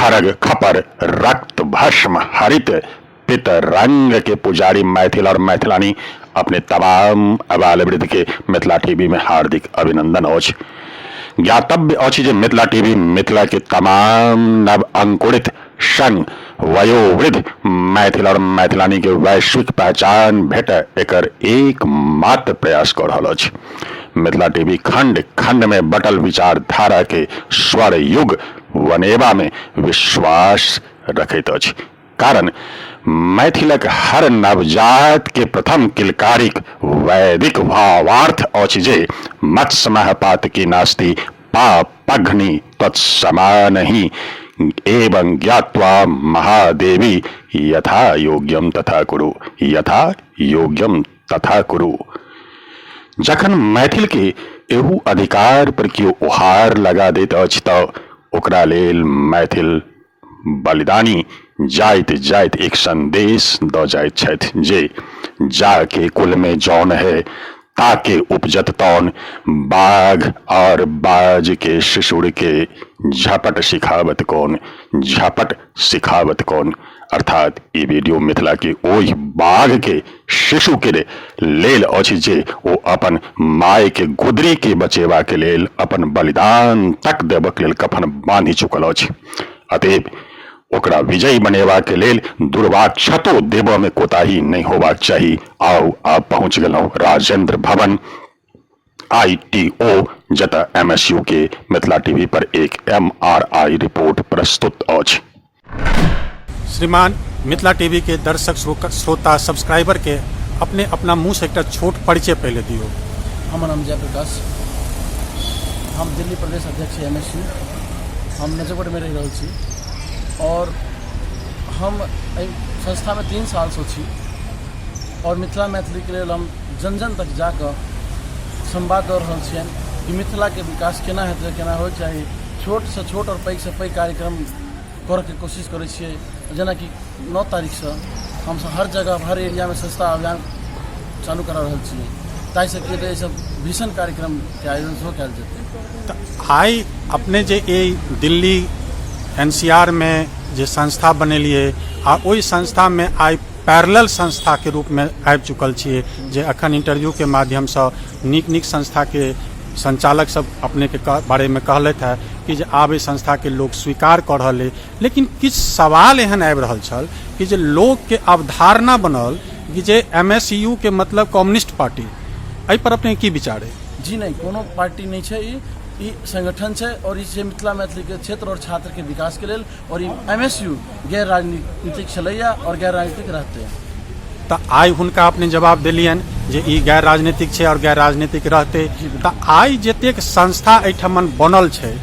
खरग खपर रक्त भस्म हरित पित रंग के पुजारी मैथिल और मैथिलानी अपने तमाम अबाल वृद्ध के मिथिला टीवी में हार्दिक अभिनंदन अछि। ज्ञातव्य अछि जे मिथिला टीवी मिथिला के तमाम नव अंकुरित संग वयोवृद्ध मैथिल और मैथिलानी के वैश्विक पहचान भेटय एकर एकमात्र प्रयास कऽ रहल अछि। मिथिला टीवी खंड खंड में बटल विचारधारा के स्वर युग बनेबा में विश्वास रखैत अछि, कारण मैथिलक हर नवजात के प्रथम किलकारिक वैदिक भावार्थ अछि जे मत्स्यमह पातकी नास्ति पापघ्नि तत्समान ही एवं ज्ञात्वा महादेवी यथा योग्यम तथा कुरु, यथा योग्यम तथा कुरु। जखन मैथिल के एहू अधिकार पर केओ ओहार लगा दैत अछि तऽ ओकरा लेल मैथिल बलिदानी जाइत जाइत एक संदेश दऽ जाइत छथि जे जाके कुल में जौन है ताके उपजत तौन, बाघ और बाज के शिशुर के झपट सिखावत कौन, झपट सिखावत कौन। अर्थात ई वीडियो मिथिला के ओहि बाघ के शिशु के लेल अछि जे ओ अपन माय के गुदरी के बचेबा के लेल अपन बलिदान तक देबक लेल कफन बांधि चुकल अछि। अतएव ओकरा विजयी बनेबा के लेल दुर्वाक्षतो देबऽ में कोताही नहीं होबाक चाही। आउ आब पहुंच गेलहुं राजेंद्र भवन ITO, जतऽ MSU के मिथिला टीवी पर एक MRI report प्रस्तुत अछि। श्रीमान मिथिला टीवी के दर्शक श्रोता सब्सक्राइबर के अपने अपना मुंह से एकटा छोट परिचय पहले दियो। हमर नाम जयप्रकाश, हम दिल्ली प्रदेश अध्यक्ष एम एस यू, हम नजफगढ़मे रहि रहल छी और हम एहि संस्थामे 3 सालसँ छी और मिथिला मैथिलीके लेल हम जन जन तक जाकऽ संवाद दऽ रहल छियनि कि मिथिलाके विकास केना हेतै, केना होइके चाही। छोटसँ छोट आओर पैघसँ पैघ कार्यक्रम करऽके कोशिश करै छियै। जेनाकि 9 तारीखसँ हमसब हर जगह हर एरियामे स्वच्छता अभियान चालू करा रहल छियै, ताहिसँ की हेतै, एहिसँ भीषण कार्यक्रमके आयोजन सेहो कयल जेतै। तऽ आइ अपने जे एहि दिल्ली NCR मे जे संस्था बनेलियै आ ओहि संस्थामे आइ पैरेलल संस्थाके रूपमे आबि चुकल छियै, जे अखन इंटरव्यूके माध्यमसँ नीक नीक संस्थाके संचालक सब अपनेके बारेमे कहलथि हेँ कि जे आब एहि संस्थाके लोक स्वीकार कऽ रहल अइ, लेकिन किछु सवाल एहन आबि रहल छल कि जे लोकके अवधारणा बनल कि जे MSU के मतलब कम्युनिस्ट पार्टी, एहि पर अपने की विचार अइ? जी नहि, कोनो पार्टी नहि छै, ई संगठन छै और ई छै मिथिला मैथिलीके क्षेत्र और छात्रके विकासके लेल और ई MSU गैर राजनीतिक छलैया और गैर राजनीतिक रहतै। तऽ आइ हुनका अपने जवाब देलियनि जे ई गैर राजनीतिक छै और गैर राजनीतिक रहतै। तऽ आइ जतेक संस्था एहिठमन बनल छै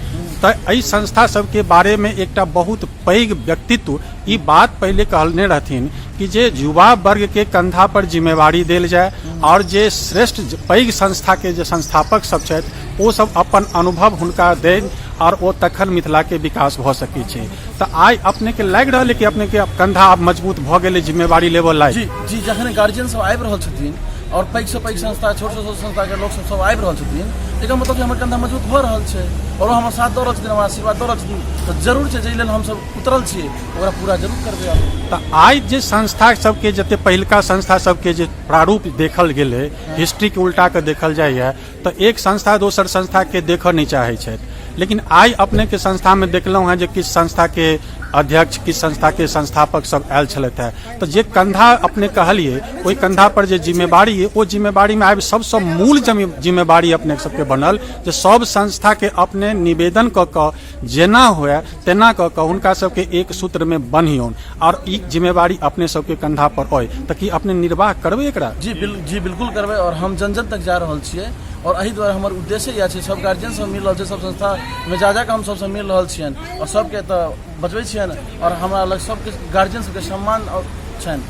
तऽ एहि संस्था सबके बारेमे एकटा बहुत पैघ व्यक्तित्व ई बात पहिले कहने रहथिन कि जे युवा वर्गके कंधा पर जिम्मेवारी देल जाय और जे श्रेष्ठ पैघ संस्थाके जे संस्थापक सब छथि ओ सब अपन अनुभव हुनका देन और ओ तखन मिथिलाके विकास भऽ सकै छै। तऽ आइ अपनेके लागि रहल है कि अपनेके कंधा आब मजबूत भऽ गेलै जिम्मेवारी लेबऽ लायक? जी जी, जखन गार्जियन सब आबि रहल छथिन और पैघ से पैघ संस्था, छोट से छोट संस्था के लोक सब सब आबि रहल छथिन, एकर मतलब जे हमर कंधा मजबूत भऽ रहल छै और ओ हमर साथ दऽ रहल छथिन, हमर आशीर्वाद दऽ रहल छथिन, तऽ जरूर छै जाहि लेल हमसब उतरल छियै ओकरा पूरा जरूर करबै आब। तऽ आइ जे संस्था सबके जते पहिलका संस्था सबके जे प्रारूप देखल गेलै, हिस्ट्रीके उल्टा कऽ देखल जाइए तऽ एक संस्था दोसर संस्थाके देखऽ नहि चाहै छथि, लेकिन आइ अपनेके संस्थामे देखलहुँ हेँ जे किछु संस्थाके अध्यक्ष, किछु संस्थाके संस्थापक सब आयल छलथि हेँ, तऽ जे कंधा अपने कहलियै ओहि कंधा पर जे जिम्मेवारी अइ ओ जिम्मेवारीमे आबि सबसँ मूल जिम्मेवारी अपने सबके बनल जे सब संस्थाके अपने निवेदन कऽ कऽ जेना हुए तेना कऽ कऽ हुनका सबके एक सूत्रमे बन्हियौन और ई जिम्मेवारी अपने सबके कंधा पर अइ, तऽ की अपने निर्वाह करबै एकरा? जी जी बिल्कुल करबै और हम जन जन तक जा रहल छियै और एहि दुआरे हमर उद्देश्य इएह छै, सब गार्जियन सब मिल रहल छै, सब संस्थामे जा जाकऽ हम सबसँ मिल रहल छियनि और सबके तऽ बजबै छियनि और हमरा लग सबके गार्जियन सबके सम्मान छनि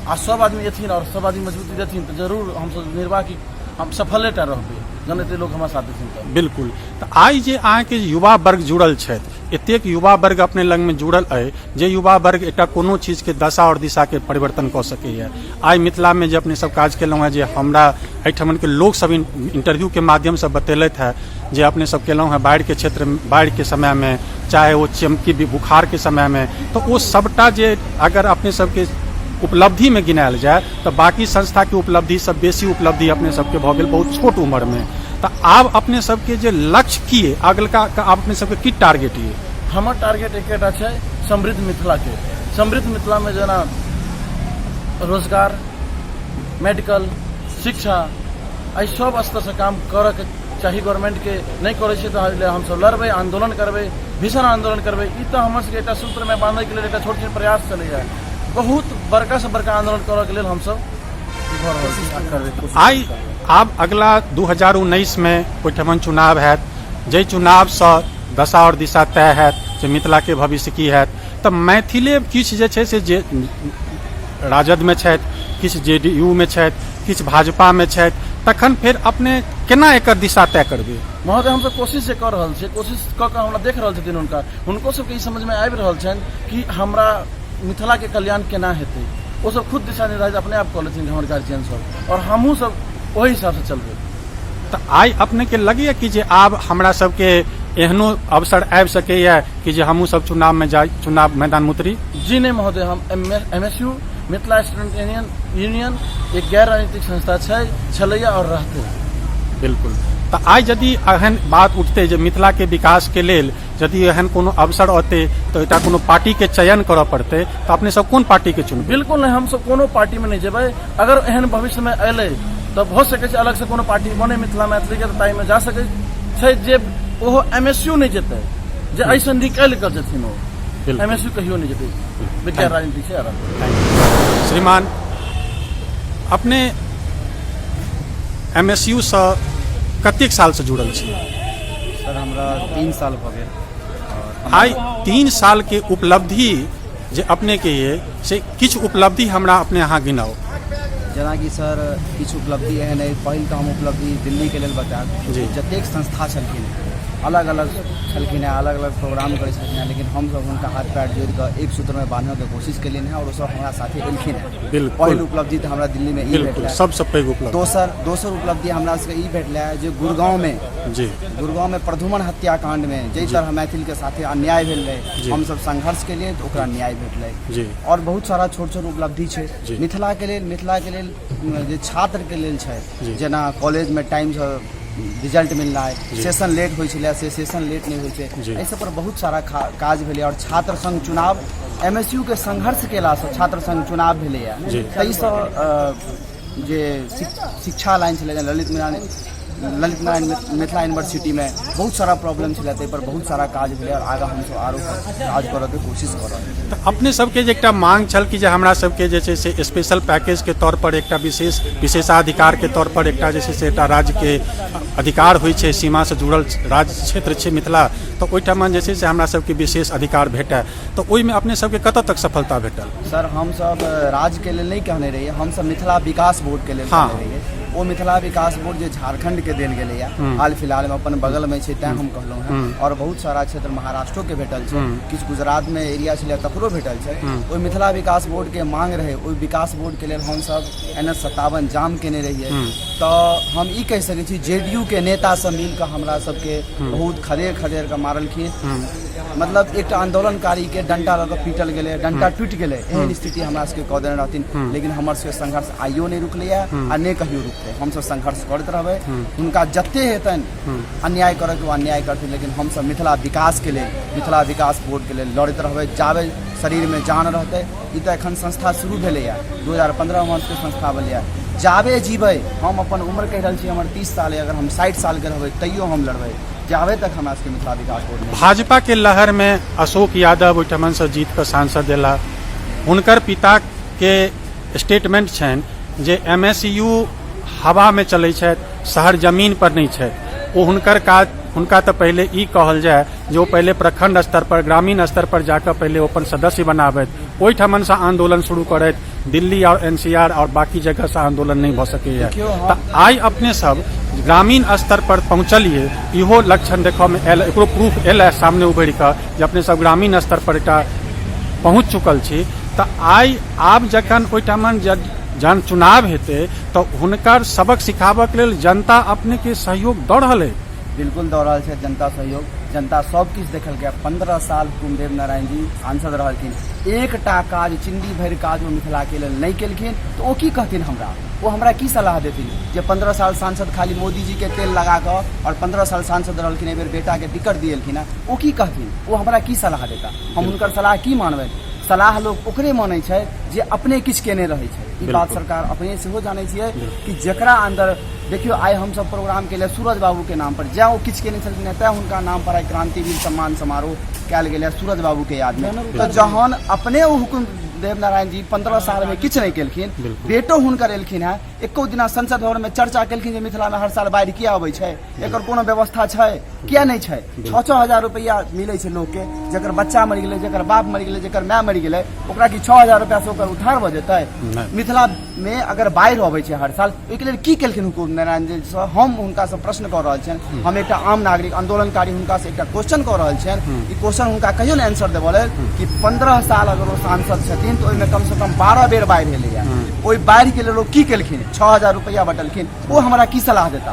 आ सब आदमी एथिन और सब आदमी मजबूती देथिन तऽ जरूर हमसब निर्वाह की हम सफलेटा रहबै। जहन एते लोक हमरा साथ देथिन तऽ। बिल्कुल। तऽ आइ जे अहाँके युवा वर्ग जुड़ल छथि, एतेक युवा वर्ग अपने लगमे जुड़ल अइ जे युवा वर्ग एकटा कोनो चीजके दशा आओर दिशाके परिवर्तन कऽ सकैए। आइ मिथिलामे जे अपने सब काज केलहुँ हेँ, जे हमरा एहिठमनके लोकसभ इंटरव्यूके माध्यमसँ बतेलथि हेँ जे अपने सब केलहुँ हेँ बाढ़िके क्षेत्र, बाढ़िके समयमे, चाहे ओ चमकी बुखारके समयमे, तऽ ओ सबटा जे अगर अपने सबके उपलब्धिमे गिनायल जाय तऽ बाँकी संस्थाके उपलब्धिसँ बेसी उपलब्धि अपने सबके भऽ गेल बहुत छोट उम्रमे। तऽ आब अपने सबके जे लक्ष्य की अइ, अगलका आब अपने सबके की टारगेट अइ? हमर टारगेट एकेटा छै, समृद्ध मिथिलाके। समृद्ध मिथिलामे जेना रोजगार, मेडिकल, शिक्षा, एहि सब स्तरसँ काम करऽके चाही गवर्नमेंटके। नहि करै छै तऽ एहि लेल हमसब लड़बै, आन्दोलन करबै, भीषण आन्दोलन करबै। ई तऽ हमर सबके एकटा सूत्रमे बाँधैके लेल एकटा छोट छिन प्रयास चलैए। बहुत बड़कासँ बड़का आन्दोलन करऽके लेल हमसब भऽ रहल छी आ करबै कोशिश। आइ आब अगला 2019 मे ओहिठमन चुनाव हैत, जाहि चुनावसँ दशा आओर दिशा तय हैत जे मिथिलाके भविष्य की हैत। तऽ मैथिले किछु जे छै से जे राजदमे छथि, किछु जे डी यू मे छथि, किछु भाजपामे छथि, तखन फेर अपने केना एकर दिशा तय करबै? महोदय, हमसब कोशिश जे कऽ रहल छियै, कोशिश कऽ कऽ हमरा देख रहल छथिन, हुनको सबके ई समझमे आबि रहल छनि कि हमरा मिथिलाके कल्याण केना हेतै। ओ सब खुद दिशा निर्धारित अपने आप कऽ लेथिन हमर गार्जियन सब, आओर हमहूँ सब ओहि हिसाबसँ चलबै। तऽ आइ अपनेके लगैए कि जे आब हमरा सबके एहनो अवसर आबि सकैए कि जे हमहूँ सब चुनावमे जाइ, चुनाव मैदानमे उतरी? जी नहि महोदय, हम M S U Mithila student union एक गैर राजनीतिक संस्था छै, छलैए आओर रहतै। बिल्कुल। तऽ आइ यदि एहन बात उठतै जे मिथिलाके विकासके लेल यदि एहन कोनो अवसर औतै तऽ एकटा कोनो पार्टीके चयन करऽ पड़तै, तऽ अपने सब कोन पार्टीके चुनबै? बिल्कुल नहि, हमसब कोनो पार्टीमे नहि जेबै। अगर एहन भविष्यमे अयलै तऽ भऽ सकै छै अलगसँ कोनो पार्टी बनै मिथिला मैथिलीके, तऽ ताहिमे जा सकै छै, जे ओहो एम एस यू नहि जेतै, जे एहिसँ निकलि कऽ जेथिन ओ। एम एस यू कहियो नहि जेतै, विद्या राजनीति छै। श्रीमान, अपने एम एस यू सँ कतेक सालसँ जुड़ल छी? सर, हमरा 3 साल भऽ गेल। आइ 3 सालके उपलब्धि जे अपनेके ये से किछु उपलब्धि हमरा अपने अहाँ गिनाउ। जेनाकि सर, किछु उपलब्धि एहन अइ, पहिल तऽ हम उपलब्धि दिल्लीके लेल बतायब। जतेक संस्था छलखिन अलग अलग छलखिन हेँ, अलग अलग प्रोग्राम करै छलखिन हेँ, लेकिन हमसभ हुनका हाथ पैर जोड़ि कऽ एक सूत्रमे बान्हऽके कोशिश केलियनि हेँ आओर ओसभ हमरा साथे एलखिन हेँ। पहिल उपलब्धि तऽ हमरा दिल्लीमे ई भेटल। सबसँ पैघ उपलब्धि। दोसर उपलब्धि हमरा सबके ई भेटलै जे गुड़गाँवमे गुड़गाँवमे प्रधुमन हत्याकाण्डमे जाहि तरह मैथिलके साथे अन्याय भेल रहै, हमसभ संघर्ष केलियै तऽ ओकरा न्याय भेटलै। आओर बहुत सारा छोट छोट उपलब्धि छै मिथिलाके लेल। मिथिलाके लेल जे छात्रके लेल छै, जेना कॉलेजमे टाइमसँ रिजल्ट मिलनाइ, सेशन लेट होइ छलै से सेशन लेट नहि होइ छै, एहि सब पर बहुत सारा काज भेलै। आओर छात्र संघ चुनाव, एम एस यू के संघर्ष केलासँ छात्र संघ चुनाव भेलैए, ताहिसँ जे शिक्षा लाइन छलै, जेना ललित नारायण मिथिला यूनिवर्सिटीमे बहुत सारा प्रॉब्लम छलै, ताहिपर बहुत सारा काज भेलै आओर आगाँ हमसभ आरो काज करऽके कोशिश कऽ रहल छी। तऽ अपने सबके जे एकटा मांग छल कि जे हमरा सबके जे छै से स्पेशल पैकेजके तौर पर एकटा विशेष विशेषाधिकारके तौर पर एकटा जे छै से एकटा राज्यके अधिकार होइ छै, सीमासँ जुड़ल राज्य क्षेत्र छै मिथिला, तऽ ओहिठाम जे छै से हमरा सबके विशेष अधिकार भेटय, तऽ ओहिमे अपने सबके कतऽ तक सफलता भेटल? सर, हमसब राज्यके लेल नहि कहने रहियै, हमसब मिथिला विकास बोर्डके लेल कहने रहियै। ओ मिथिला विकास बोर्ड जे झारखण्डके देल गेलैए हाल फिलहालमे, अपन बगलमे छै तैँ हम कहलहुँ हेँ, आओर बहुत सारा क्षेत्र महाराष्ट्रोके भेटल छै, किछु गुजरातमे एरिया छलै तकरो भेटल छै। ओहि मिथिला विकास बोर्डके मांग रहै, ओहि विकास बोर्डके लेल हमसब एन एच 57 जाम केने रहियै। तऽ हम ई कहि सकै छी जे डी यू के नेता सब मिलकऽ हमरा सबके बहुत खदेड़ खदेड़ कऽ मारलखिन। मतलब एकटा आन्दोलनकारीके डंटा लऽ कऽ पीटल गेलै, डंटा टूटि गेलै, एहन स्थिति हमरा सबके कऽ देने रहथिन। लेकिन हमर सबके संघर्ष आइयो नहि रुकलैए आ नहि कहियो रुकतै। हमसब संघर्ष करैत रहबै। हुनका जते हेतनि अन्याय करऽके ओ अन्याय करथिन, लेकिन हमसब मिथिला विकासके लेल, मिथिला विकास बोर्डके लेल लड़ैत रहबै जाबे शरीरमे जान रहतै। ई तऽ एखन संस्था शुरू भेलैए, 2015मे हमर सबके संस्था भेलैए। जाबे जीबै, हम अपन उम्र कहि रहल छी, हमर 30 साल अइ, अगर हम 60 सालके रहबै तैयो हम लड़बै जाबे तक हमरा सबके मिथिला विकास बोर्ड नहि। भाजपा के लहर में अशोक यादव ओहिठमन से जीत कऽ सांसद एला। हुनकर पिता के स्टेटमेंट छनि जे एम एस यू हवा में चलै छथि, शहर जमीन पर नहि छथि। ओ हुनकर काज, हुनका तऽ पहिले ई कहल जाय जे ओ पहिले प्रखंड स्तर पर, ग्रामीण स्तर पर जाकऽ पहिले ओ अपन सदस्य बनाबथि, ओहिठमन से आंदोलन शुरू करथि। दिल्ली और N C R और बाकी जगह से आंदोलन नहि भऽ सकैए। तऽ आइ अपने सब ग्रामीण स्तर पर पहुँचलियै, इहो लक्षण देखऽमे आयल, एकरो प्रूफ एल है सामने उभरि कऽ जे अपने सब ग्रामीण स्तर पर एकटा पहुँच चुकल छी। तऽ आइ आब जखन ओहिठाम जहन चुनाव हेतै तऽ हुनकर सबक सिखाबऽके लेल जनता अपनेके सहयोग दऽ रहल अइ? बिल्कुल दऽ रहल छै जनता सहयोग। जनता सब किछु देखलकै। 15 साल हुकुमदेव नारायण जी सांसद रहलखिन, एकटा काज चिन्डी भरि काज ओ मिथिलाके लेल नहि केलखिन, तऽ ओ की कहथिन हमरा? ओ हमरा की सलाह देथिन जे 15 साल सांसद खाली मोदी जीके तेल लगा कऽ आओर 15 साल सांसद रहलखिन, एहि बेर बेटाके टिकट दिएलखिन हेँ, ओ की कहथिन? ओ हमरा की सलाह देता? हम हुनकर सलाह की मानबै? सलाह लोक ओकरे मानै छै जे अपने किछु केने रहै छै। ई बात सरकार अपने सेहो जानै छियै कि जकरा अन्दर देखियौ, आइ हमसब प्रोग्राम केलियै सूरज बाबूके नाम पर, जैं ओ किछु केने छलखिन हेँ तैं हुनका नाम पर आइ क्रांतिवीर सम्मान समारोह कयल गेलै सूरज बाबूके यादमे। तऽ जहन अपने ओ हुकुम देव नारायण जी 15 सालमे किछु नहि केलखिन, बेटो हुनकर एलखिन हेँ, एको दिना संसद भवनमे चर्चा केलखिन जे मिथिलामे हर साल बाढ़ि किया अबै छै, एकर कोनो व्यवस्था छै किया नहि छै? 6-6 हजार रुपैआ मिलै छै लोकके, जकर बच्चा मरि गेलै, जकर बाप मरि गेलै, जकर माय मरि गेलै, ओकरा की 6 हजार रुपैआसँ ओकर उद्धार भऽ जेतै? मिथिलामे अगर बाढ़ि अबै छै हर साल, ओहिके लेल की केलखिन हुकुम नारायण जी सँ हम हुनकासँ प्रश्न कऽ रहल छियनि। हम एकटा आम नागरिक आंदोलनकारी हुनकासँ एकटा क्वेश्चन कऽ रहल छियनि। ई क्वेश्चन हुनका कहियो ने आंसर देबऽ लेल कि 15 साल अगर ओ सांसद छथिन तऽ ओहिमे कमसँ कम 12 बेर बाढ़ि एलैया, ओहि बाढ़िके लेल ओ की केलखिन? 6 हजार रुपैआ बटलखिन, ओ हमरा की सलाह देता?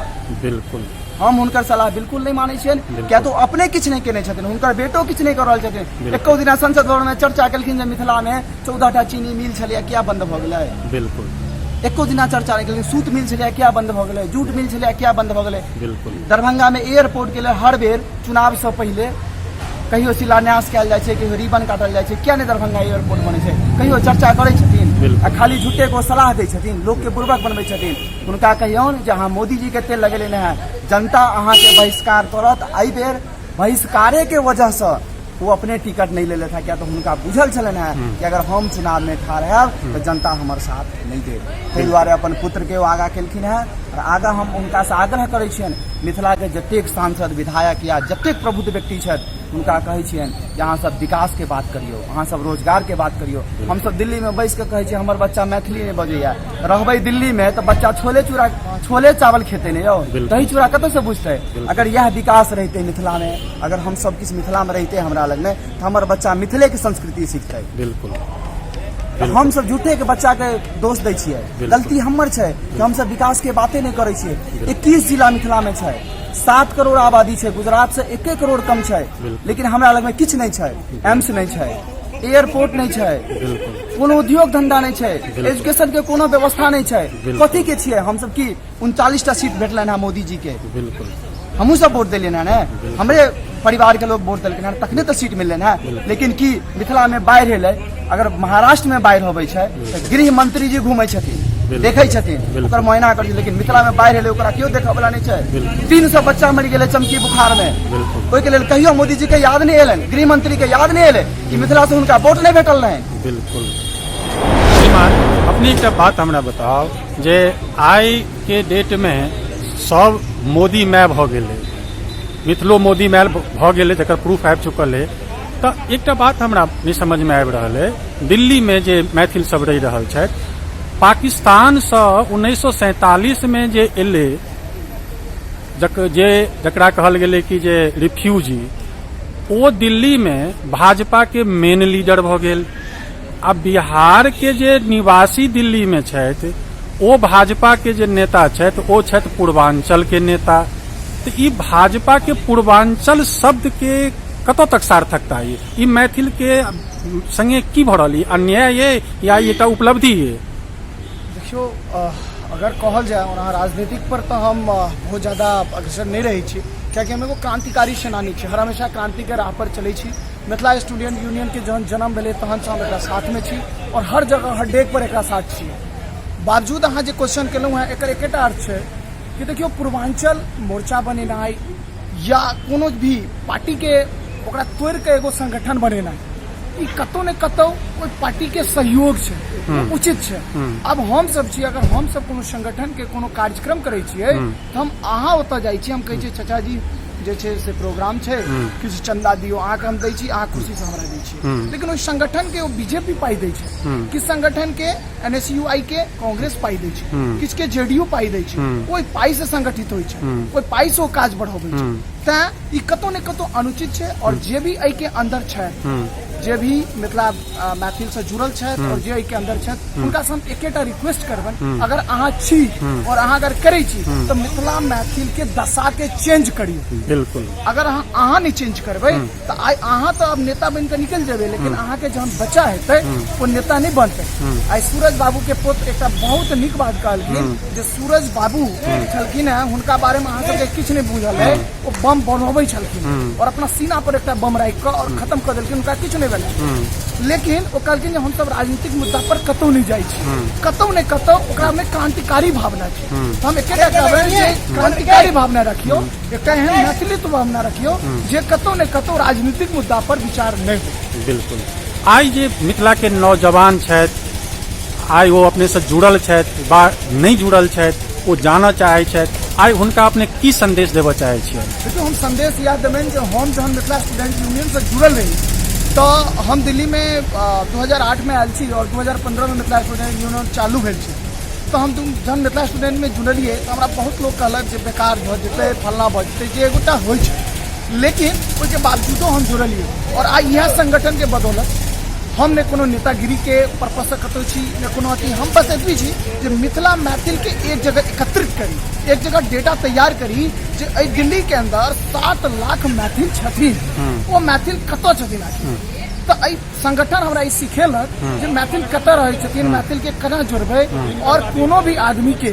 हम हुनकर सलाह बिल्कुल नहि मानै छियनि, किया तऽ ओ अपने किछु नहि केने छथिन, हुनकर बेटो किछु नहि कऽ रहल छथिन। एको दिना संसद भवनमे चर्चा केलखिन जे मिथिलामे 14टा चीनी मिल छलैया, किया बंद भऽ गेलै? एको दिना चर्चा नहि केलखिन। सूत मिल छलैया, किया बंद भऽ गेलै? जूट मिल छलैया, किया बंद भऽ गेलै? दरभंगामे एयरपोर्ट के लेल हर बेर चुनावसँ पहिले कहियो शिलान्यास कयल जाइ छै, कहियो रिबन काटल जाइ छै, किया नहि दरभंगा एयरपोर्ट बनै छै? कहियो चर्चा करै छथिन? आ खाली झूठे को सलाह दै छथिन, लोकके बुड़बक बनबै छथिन। हुनका कहियौन जे अहाँ मोदी जी के तेल लगेले है, जनता अहाँके बहिष्कार करत। एहि बेर बहिष्कारे के वजहसँ ओ अपने टिकट नहि लेलथि है, किया तऽ हुनका बुझल छलनि है कि अगर हम चुनावमे ठाढ़ हैब तऽ जनता हमर साथ नहि देत। ताहि दुआरे अपन पुत्रके ओ आगाँ केलखिन हेँ। आओर आगाँ हम हुनकासँ आग्रह करै छियनि, मिथिलाके जतेक सांसद विधायक या जतेक प्रबुद्ध व्यक्ति छथि, हुनका कहै छियनि जे अहाँ सब विकासके बात करियौ, अहाँ सब रोजगारके बात करियौ। हमसब दिल्लीमे बैस कऽ कहै छियै हमर बच्चा मैथिली नहि बजैया। रहबै दिल्लीमे तऽ बच्चा छोले चूड़ा छोले चावल खेतै ने यौ, दही चूड़ा कतऽसँ बुझतै? अगर इएह विकास रहितै मिथिलामे, अगर हम सब किछु मिथिलामे रहितै हमरा लगमे, तऽ हमर बच्चा मिथिलेके संस्कृति सीखतै। हम सब झूठे के बच्चा के दोष दै छियै, गलती हमर छै कि हम सब विकास के बाते नहि करै छियै। 21 जिला मिथिला में छै, 7 करोड़ आबादी छै, गुजरात से 1 करोड़ कम छै, लेकिन हमरा लगमे किछु नहि छै। एम्स नहि छै, एयरपोर्ट नहि छै, कोनो उद्योग धंधा नहि छै, एजुकेशन के कोनो व्यवस्था नहि छै। कथी के छियै हमसब? की 39टा सीट भेटलनि हेँ मोदी जी के? हमहूँ सब वोट देलियनि हेँ ने, हमरे परिवार के लोग वोट देलखिन हेँ, तखने तऽ सीट मिललनि हेँ। लेकिन की मिथिला में बाढ़ि एलै, अगर महाराष्ट्र में बाढ़ि अबै छै तऽ गृह मंत्री जी घूमै छथिन, देखै छथिन, ओकर मुआयना करै छथिन, लेकिन मिथिला में बाढ़ि एलै, ओकरा केओ देखऽ वाला नहि छै। 300 बच्चा मरि गेलै चमकी बुखार में, ओहिके लेल कहियो मोदी जी के याद नहि एलनि, गृह मंत्री के याद नहि एलै कि मिथिला से हुनका वोट नहि भेटल रहनि। बिल्कुल। श्रीमान, अपने एकटा बात हमरा बताउ जे आइ के डेट में सब मोदी मय भऽ गेलै, मिथिलो मोदी मय भऽ गेलै, जकर प्रूफ आबि चुकल है, तऽ एकटा बात हमरा नहि समझमे आबि रहल है, दिल्लीमे जे मैथिल सब रहि रहल छथि, पाकिस्तानसँ 1947मे जे एलै, जे जकरा कहल गेलै कि जे रिफ्यूजी, ओ दिल्लीमे भाजपाके मेन लीडर भऽ गेल, आ बिहारके जे निवासी दिल्लीमे छथि ओ भाजपाके जे नेता छथि ओ छथि पूर्वांचलके नेता, तऽ ई भाजपाके पूर्वांचल शब्दके कतऽ तक सार्थकता अइ? ई मैथिलके संगे की भऽ रहल? ई अन्याय अइ या ई एकटा उपलब्धि अइ? देखियौ, अगर कहल जाय ओना राजनीतिक पर तऽ हम बहुत ज्यादा अग्रसर नहि रहै छी, कियाकि हम एगो क्रांतिकारी सेनानी छी, हर हमेशा क्रांतिके राह पर चलै छी। मिथिला स्टूडेंट यूनियनके जहन जन्म भेलै तहनसँ हम एकरा साथमे छी आओर हर जगह हर डेग पर एकरा साथ छी। बावजूद अहाँ जे क्वेश्चन केलहुँ हेँ, एकर एकेटा अर्थ छै कि देखियौ, पूर्वांचल मोर्चा बनेनाइ या कोनो भी पार्टीके ओकरा तोड़िके एगो संगठन बनेनाइ, ई कतौ ने कतौ ओहि पार्टीके सहयोग छै, उचित छै। आब हम सब छी, अगर हम सब कोनो संगठनके कोनो कार्यक्रम करै छियै तऽ हम अहाँ ओतऽ जाइ छी, हम कहै छियै चाचा जी जे छै से प्रोग्राम छै, किछु चंदा दियौ, अहाँके हम दै छी, अहाँ खुशीसँ हमरा दै छी। लेकिन ओहि संगठनके ओ बीजेपी पाइ दै छै, किछु संगठनके एनएसयूआई के कांग्रेस पाइ दै छै, किछु के जेडीयू पाइ दै छै। ओहि पाइसँ संगठित होइ छै, ओहि पाइसँ ओ काज बढ़ाबै छै। तैं ई कतौ ने कतौ अनुचित छै। आओर जे भी एहिके अन्दर छथि, जे भी मिथिला मैथिलसँ जुड़ल छथि आओर जे एहिके अन्दर छथि, हुनकासँ हम एकेटा रिक्वेस्ट करबनि, अगर अहाँ छी आओर अहाँ अगर करै छी तऽ मिथिला मैथिलके दशाके चेंज करियौ। अगर अहाँ नहि चेंज करबै तऽ आइ अहाँ तऽ आब नेता बनि कऽ निकलि जेबै, लेकिन अहाँके जहन बच्चा हेतै ओ नेता नहि बनतै। आइ सूरज बाबू के पुत्र एकटा बहुत नीक बात कहलखिन जे सूरज बाबू छलखिन हेँ, हुनका बारेमे अहाँ सबके किछु नहि बुझल है, ओ बम बनबै छलखिन आओर अपना सीना पर एकटा बम राखि कऽ आओर खत्म कऽ देलखिन, हुनका किछु नहि भेलै। लेकिन ओ कहलखिन जे हमसब राजनीतिक मुद्दा पर कतहु नहि जाइ छी। कतहु ने कतहु ओकरामे क्रांतिकारी भावना छै। तऽ हम एकेटा कहबै जे क्रांतिकारी भावना रखियौ, एकटा एहन मैथिलित्व भावना रखियौ जे कतहु ने कतहु राजनीतिक मुद्दा पर विचार नहि हो। बिल्कुल। आइ जे मिथिलाके नौजवान छथि, आइ ओ अपनेसँ जुड़ल छथि वा नहि जुड़ल छथि, ओ जानऽ चाहै छथि, आइ हुनका अपने की संदेश देबऽ चाहै छियनि? देखियौ, हम संदेश इएह देबनि जे हम जहन मिथिला स्टूडेंट यूनियनसँ जुड़ल रही तऽ हम दिल्लीमे 2008 मे आयल छी आओर 2015 मे मिथिला स्टूडेंट यूनियन चालू भेल छै। तऽ हम जहन मिथिला स्टूडेंटमे जुड़लियै तऽ हमरा बहुत लोक कहलक जे बेकार भऽ जेतै, फल्लाँ भऽ जेतै, जे एगोटा होइ छै। लेकिन ओहिके बावजूदो हम जुड़लियै आओर आइ इएह संगठनके बदौलत हम नहि कोनो नेतागिरीके पर्पससँ कतहु छी, नहि कोनो अथी। हम बस एतबी छी जे मिथिला मैथिलके एक जगह एकत्रित करी, एक जगह डेटा तैयार करी जे एहि दिल्लीके अन्दर 7 लाख मैथिल छथिन, ओ मैथिल कतऽ छथिन आखिर। तऽ एहि संगठन हमरा ई सिखेलक जे मैथिल कतऽ रहै छथिन, मैथिलके केना जोड़बै आओर कोनो भी आदमीके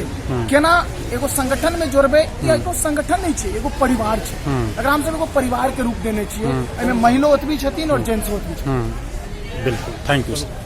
केना एगो संगठनमे जोड़बै। ई एगो संगठन नहि छै, एगो परिवार छै। एकरा हमसब एगो परिवारके रूप देने छियै। एहिमे महिलो ओतबी छथिन आओर जेंट्सो ओतबी छथिन। बिल्कुल, thank you sir.